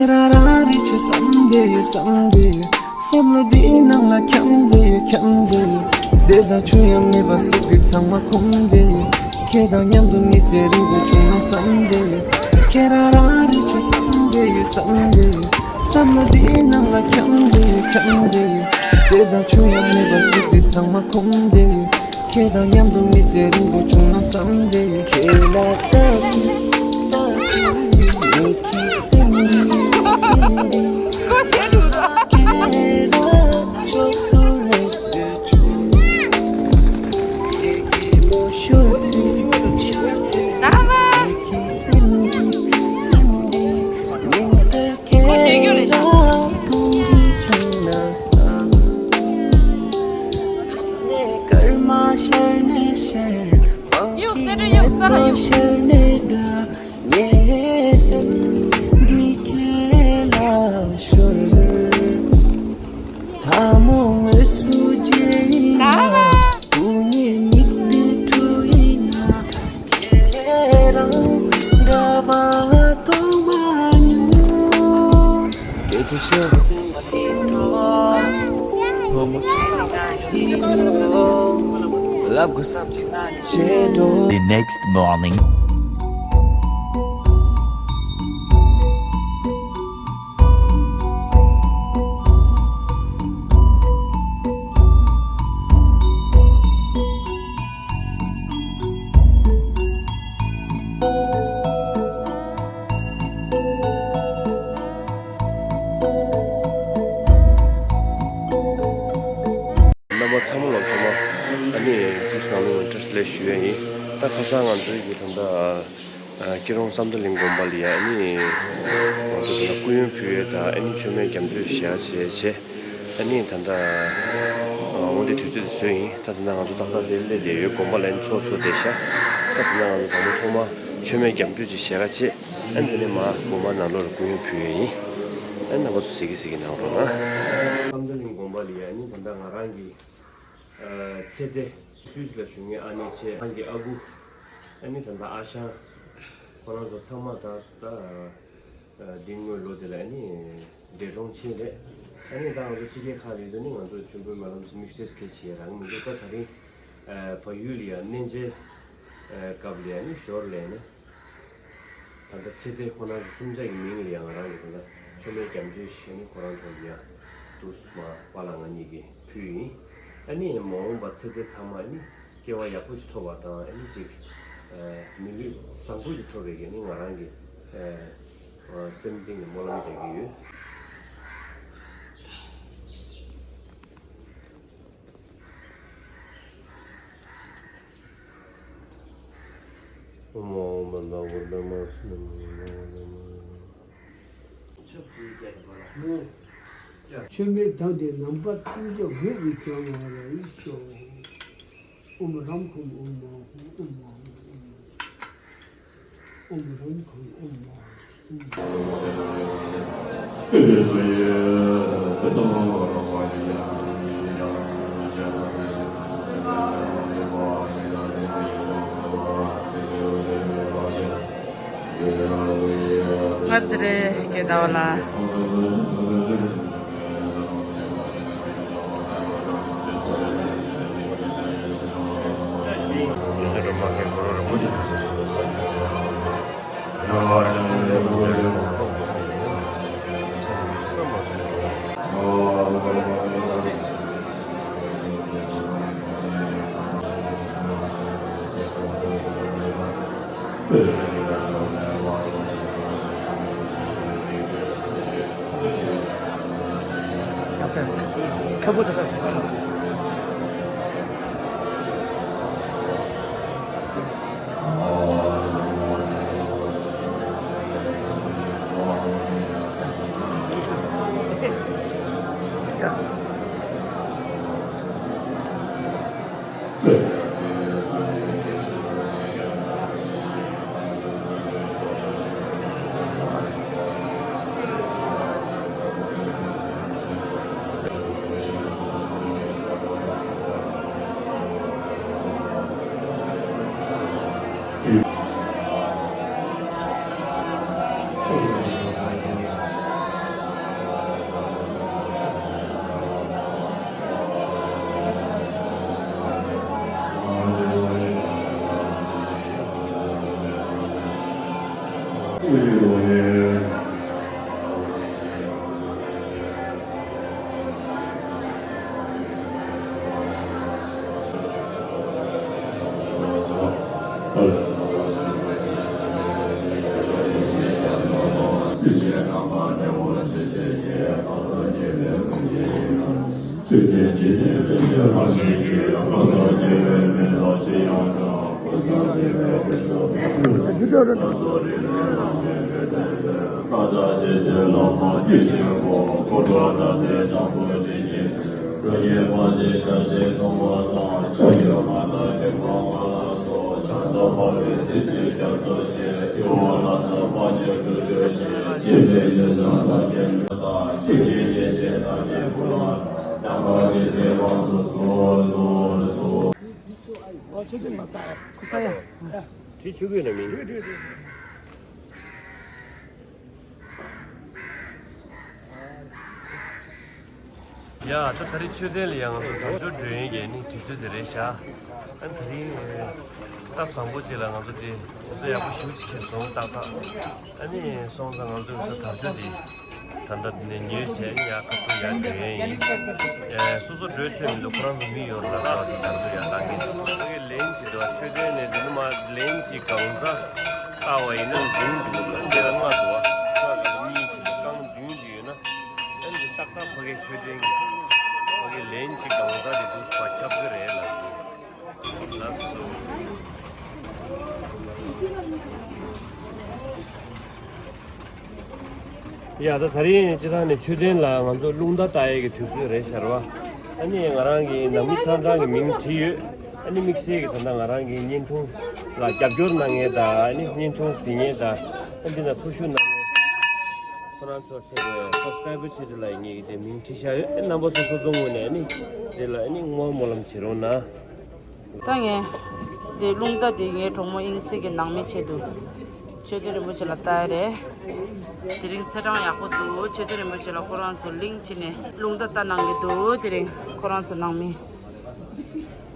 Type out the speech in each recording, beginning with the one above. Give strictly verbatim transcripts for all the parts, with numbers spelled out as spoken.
ཁྱེད་རང་རང་རེད་ཅེས་བསམ་བསྡད་ཡོད་བསམ་བསྡད་ཡོད། བསམ་བློ་འདིའི་ནང་ལ་འཁྱམས་བསྡད་ཡོད་འཁྱམས་བསྡད་ཡོད། ཟས་དང་ཆུ་ཡང་མེད་པར་གཟུགས་འདི་ཚང་མ་འཁུམས་བསྡད་ཡོད། ཁྱེད་དང་མཉམ་དུ་མི་ཚེ་རིང་པོ་བྱུང་ན་བསམ་བསྡད་ཡོད། ཁྱེད་རང་རང་རེད་ཅེས་བསམ་བསྡད་ཡོད་བསམ་བསྡད་ཡོད། བསམ་བློ་འདིའི་ནང་ལ་འཁྱམས་བསྡད་ཡོད་འཁྱམས་བསྡད་ཡོད། ཟས་དང་ཆུ་ཡང་མེད་པར་གཟུགས་འདི་ཚང་མ་འཁུམས་བསྡད་ཡོད། ཁྱེད་དང་མཉམ་དུ་མི་ཚེ་རིང་པོ་བྱུང་ན་བསམ་བསྡད་ཡོད། ཁྱེད་ལ་ལྟ་དུས་ལྟ་དུས་མིག་གི་སེམས་འདི་སེམས་འདི་ཁྱེད་ལ་ཕྱོགས་སུ་སླེབས་དུས་བྱུང་། ཁྱེད་ཀྱི་ལོ་ཤོར་དུས་ཤོར་དུས་མིག་གི་སེམས་འདི་སེམས་འདི་ཉིན་ལྟར་ཁྱེད་ལ་མཐོང་གི་བྱུང་ན་བསམ། ནས་སྐར་མ་ཤར་ནས་ཤར། གཡུག་སེ་འགྲོ་གཡུག་ས་ལ་གཡུག་ངའི་སེམས་འདི་ཁྱེད་ལ་ཤོར། ལྷ་མོ་དངོས་སུ་མཇལ་ཡིན་ན། སྐུ་ཉིད་མིག་འདི་འཁྲུལ་ཡིན་ན། ཁྱེད་རང་འདྲ་བ་མཐོང་མ་མྱོང་། སྐད་ཆ་བཤད་པ་ཚང་མ་ལྷིང་འགྲོ། བུ་མོ་ཁྱེད་ནི་ང་ཡི་ལྷིང་འགྲོ། ལབ་དགོས་བསམ་གྱི་ང་ནི་ཆད་འགྲོ། The next morning. རྣམ་པ་ཚང་མ་ལ་ཐོག་མ་ཨ་ནི་ཏུས་ནང་ལུང་བཀྲ་ཤིས་བདེ་ལེགས་ཞུ་ཡ་ཡིན། ད་ཁ་སང་ང་ཚོའི་གི་ད་ལྟ་ཨ་སྐྱིད་གྲོང་བསམ་གཏན་གླིང་དགོན་པ་ལ་ཡ་ཨ་ནི་ང་ཚོ་ད་ལྟ་སྐུ་ཡོན་ཕུལ་ཡས་དང་ཨ་ནི་མཆོད་མེ་རྒྱབ་མཆོད་བྱེད་ཡ་བྱས་བྱས། ཨ་ནི་ད་ལྟ་འོ་འདི་དུས་ཚོད་བཟོས་ཡིན། ད་ད་ལྟ་ང་ཚོ་ཏག་ཏག་དེ་སླེབས་བསྡད་ཡོད། དགོན་པ་ལ་ཨ་ནི་ཚོགས་ཚོགས་བསྡད་ཤག་ད་ད་ལྟ་ང་ཚོ་དང་པོ་ཐོག་མ་མཆོད་མེ་རྒྱབ་མཆོད་ཅིག་བྱས་ཁ་ཆེ། ཨ་ནི་དེ་ནས་མར་དགོན་པ་ནང་ལོགས་ལ་སྐུ་ཡོན་ཕུལ་ཡས་ཡིན། ཨ་ནི་རྣམ་པ་ཚོ་གཟིགས་གི་གཟིགས་གི་གནང་རོགས་གནང་། བསམ་གཏན་གླིང་དགོན་པ་ལ་ཡ་ཨ་ནི་ད་ལྟ་ང་རང་གི་ཨ་ཚེ་འདས་སུད་སི་ལ་བཞུགས་མཁན་ཨ་ནེ་བྱས། ང་གི་ཨ་ཁུ་ཨ་ནི་ད་ལྟ་ཨ་ཞང་ཁོ་རང་ཚོ་ཚང་མ་ད་ལྟ་ཨ་འདི་སྔོན་ལོ་དེ་ལ་ཨ་ནི་འདས་གྲོངས་ཕྱིན་རེད། ཨ་ནི་ད་ང་ཚོ་ཕྱི་རྒྱལ་ཁག་ལ་ཡོད་དུས་ནི་ང་ཚོ་མཆོད་འབུལ་སྨོན་ལམ་དམིགས་བསལ་གལ་ཆེ་རང་མི་འདུག་ད་ད་རིང་ཨ་བལ་ཡུལ་ལ་ཡ་གནས་མཇལ་ཨ་སྐབས་ལ་ཡ་ནི་ཞོར་ལ་ཡ་ནི། ད་ལྟ་ཚེ་འདས་ཁོ་རང་གི་གསུམ་ཆ་གི་མིང་ལ་ཡང་ང་རང་གིས་ད་ལྟ་མཆོད་མེ་རྒྱབ་མཆོད་བྱས་ནས་ཁོ་རང་ཚོ་ལ་ཡང་དུས་མ་པཱ་ལགས་ང་གཉིས་ཀྱིས་ཕུལ་ཡིན། ཨ་ནི་མ་འོངས་པ་ཚེ་འདས་ཚང་མ་ཨ་ནི་སྐྱེ་བ་ཡག་པོ་ཞིག་ཐོབ་པ་དང་ཨ་ནི་ཅིག་ཨ་མི་ལུས་བཟང་པོ་ཞིག་ཐོབ་པའི་གི་ནི་ང་རང་གི་ཨ་སེམས་གཏིང་ནས་སྨོན་ལམ་རྒྱག་གི་ཡོད། མཆོད་མེ་དང་ལྡན་རྣམ་པ་ཐམས་ཅད་འོད་ཀྱིས་ཀྱང་ང་ལ་ཤོག་ཨོཾ་རམ་ཁོཾ་ཨོཾ་མ་ཧཱུྃ་ཨོཾ་མ་ཧཱུྃ་ཨོཾ་མ་ཧཱུྃ། ཨོཾ་རམ་ཁོཾ་ཨོཾ་མ་ཧཱུྃ་ཨོཾ་མ་ཧཱུྃ། ང་དེ་རེད་སྐད་བཏང་བ་ལ། ཁྲི་ཆུ་གུས་ན་མིན། ཡ། ད་ད་རེས་མཆོད་རྟེན་ལ་ཡང་ང་ཚོ་དར་ལྕོག་སྒྲོན་ཡས་ཀྱི་ནི་དུས་ཚོད་དེ་རེད་ཤག་ཨ་ནི་ད་རིང་སྟབས་བཟང་པོ་ཅིག་ལ་ང་ཚོ་དེ་དུས་ཚོད་ཡག་པོ་ཞེ་པོ་ཅིག་ཁེལ་སོང་ཏག་ཏག་ཨ་ནི་སོང་ཙང་ང་ཚོ་ད་དར་ལྕོག་དེ་ད་ལྟ་འདི་ནས་ཉོས་བྱས་ནི་ཡར་ཁ་ཐུག་ཡར་སྒྲོན་ཡས་ཡིན། ཡ། སོ་སོ་སྒྲོན་ཆོད་མི་འདུག་ཁོ་རང་ཚོ་མི་ཡོད་རེད་ལ། ད་དར་ལྕོག་ཡར་བཏང་གི་ཕ་གི་ལན་བྱེད་འདུག་མཆོད་རྟེན་ནས་འདི་ནས་མར་ལན་གཅིག་གང་ཚ་བཏང་བ་ཡིན་ན་འདུག་འདུག་ག་འདི་ལ་ལྔ་འདུག་བ། ལྔ་ག་ལ་གཉིས་བྱེད་རྐང་བདུན་འདི་ཡོད་ན། ཨ་ནི་ཏག་ཏག་ཕ་གིའི་མཆོད་རྟེན་གྱི་ཕ་གིའི་ལན་གཅིག་གང་ཚ་དེ་འདུག་བ་ཁྱབ་ཀྱི་རེད་ལ། ལགས་སོ། ཡ། ད་ད་རིང་སྤྱིར་བཏང་ནས་མཆོད་རྟེན་ལ་ང་ཚོ་རླུང་རྟ་བཏགས་ཡས་ཀྱི་དུས་ཚོད་རེད་ཤག་པ། ཨ་ནི་ང་རང་གི་ནང་མི་ཆ་ཚང་གི་མིང་བྲིས་ཡོད། ཨ་ནི་དམིགས་བསལ་གྱི་ད་ལྟ་ང་རང་གི་བརྙན་ཐུང་ལ་རྒྱབ་སྐྱོར་གནང་མཁན་དང་། ཨ་ནི་བརྙན་ཐུང་གཟིགས་མཁན་དང་། ཨ་འདི་ན་ཚོགས་ཞུགས་གནང་མཁན་ཁོ་རང་ཚོ་ཆེད་དུ་སབ་སི་ཀ་རའི་བར་ཆེད་དུ་ལ་ངེད་ཀྱིས་དེ་མིང་བྲིས་བཞག་ཡོད། ཨ་རྣམ་པ་ཚོ་སོ་སོ་ངོས་ནས་ཨ་ནི་དེ་ལ་ཨ་ནི་བསྔོ་བ་སྨོན་ལམ་བྱེད་རོགས་གནང་། ད་ངས་དེ་རླུང་རྟ་དེ་ངའི་གྲོགས་མོ་དབྱིངས་སྲས་ཀྱི་ནང་མི་ཆེད་དུ་མཆོད་རྟེན་རིན་པོ་ཆེ་ལ་བཏགས་རེད། དེ་རིང་ཚེས་གྲངས་ཡག་པོ་འདུག་མཆོད་རྟེན་རིན་པོ་ཆེ་ལ་ཁོ་རང་ཚོ་གླིང་ཕྱིན་ནས་རླུང་རྟ་བཏགས་གནང་གི་འདུག་དེ་རིང་ཁོ་རང་ཚོ་ནང་མི་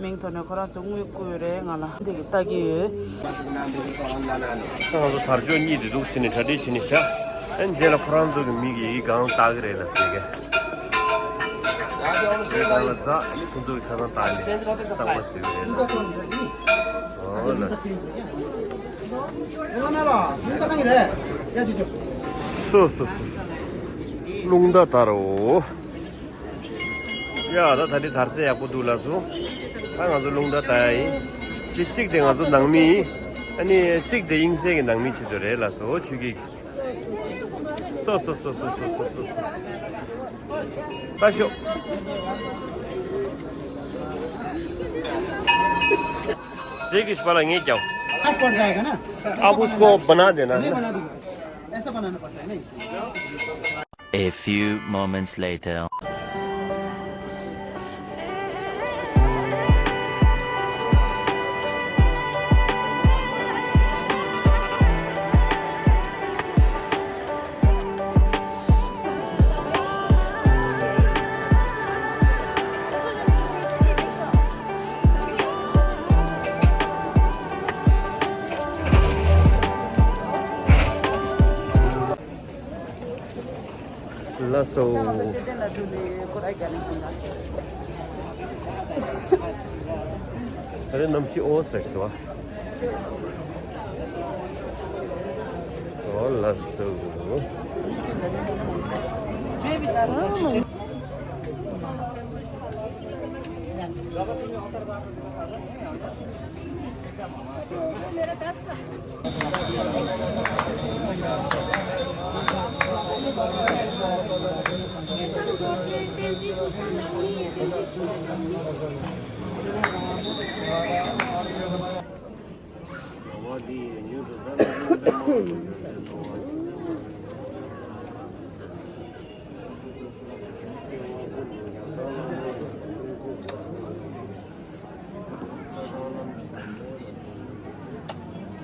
མིང་ཐོག་ནས་ཁོ་རང་ཚོ་དངུལ་བསྐུར་ཡོད་རེད། ང་ལ་འདི་གི་ལྟ་གི་ཡོད། ང་ཚོ་དར་ལྕོག་གཉིས་དེ་འདུག་ཕྱིན་ནས་གྲ་སྒྲིག་བྱས་ནས་བཞག་ཨ་ནི་རྗེས་ལ་ཁོ་རང་ཚོ་གི་མི་གི་ཡི་གེ་སྒང་བཏགས་གི་རེད་ལ་ཟེར་གི། དེ་སྒང་ལ་འཛེགས་ནས་ཁོ་ཚོ་གི་ཆ་ཚང་བཏགས་ནས་གཙང་མ་བཟོས་གི་རེད་ལ། འོ་ལ། སོ་སོ་སོ་སོ། རླུང་རྟ་དར་འོ། ཡ། ད་ད་འདི་དར་ཚད་ཡག་པོ་འདུག་ལགས་སོ། ད་ང་ཚོ་རླུང་རྟ་དར་ཡ་ཡིན། གཅིག་གཅིག་དེ་ང་ཚོ་ནང་མི་ཡིན། ཨ་ནི་གཅིག་དེ་དབྱིངས་གསལ་གྱི་ནང་མི་ཆེད་དུ་རེད་ལགས་སོ། ཆོས་སྐྱིད། སོ་སོ་སོ། ལྟ་ཤོག་དེ་གི་ཤ་ལ་ངས་ཀྱང་། आपको बना देना है। ऐसा बनाना पड़ता है ना इसलिए। A few moments later. ལགས་སོ། ད་རེས་གནམ་གཤིས་འོ་ཟེར་ཞོ། འོ་ལགས་སོ།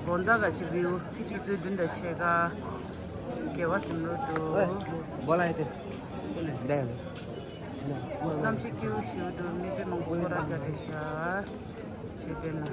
དགོང་དག་ག་ཅི་བིའུ་ཆུ་ཚོད་བདུན་དང་ཕྱེད་ཀ། དགེ་བ་ཟིན་རོགས་འདུག་ཨེ། བོ་ལ་ཡེ་ཏེ། འདི། གནམ་གཤིས་སྐྱིད་པོ་ཞིག་འདུག་མི་དཔེ་མང་པོ་སྐོར་ར་རྒྱག་བསྡད་ཤག་མཆོད་རྟེན་ལ།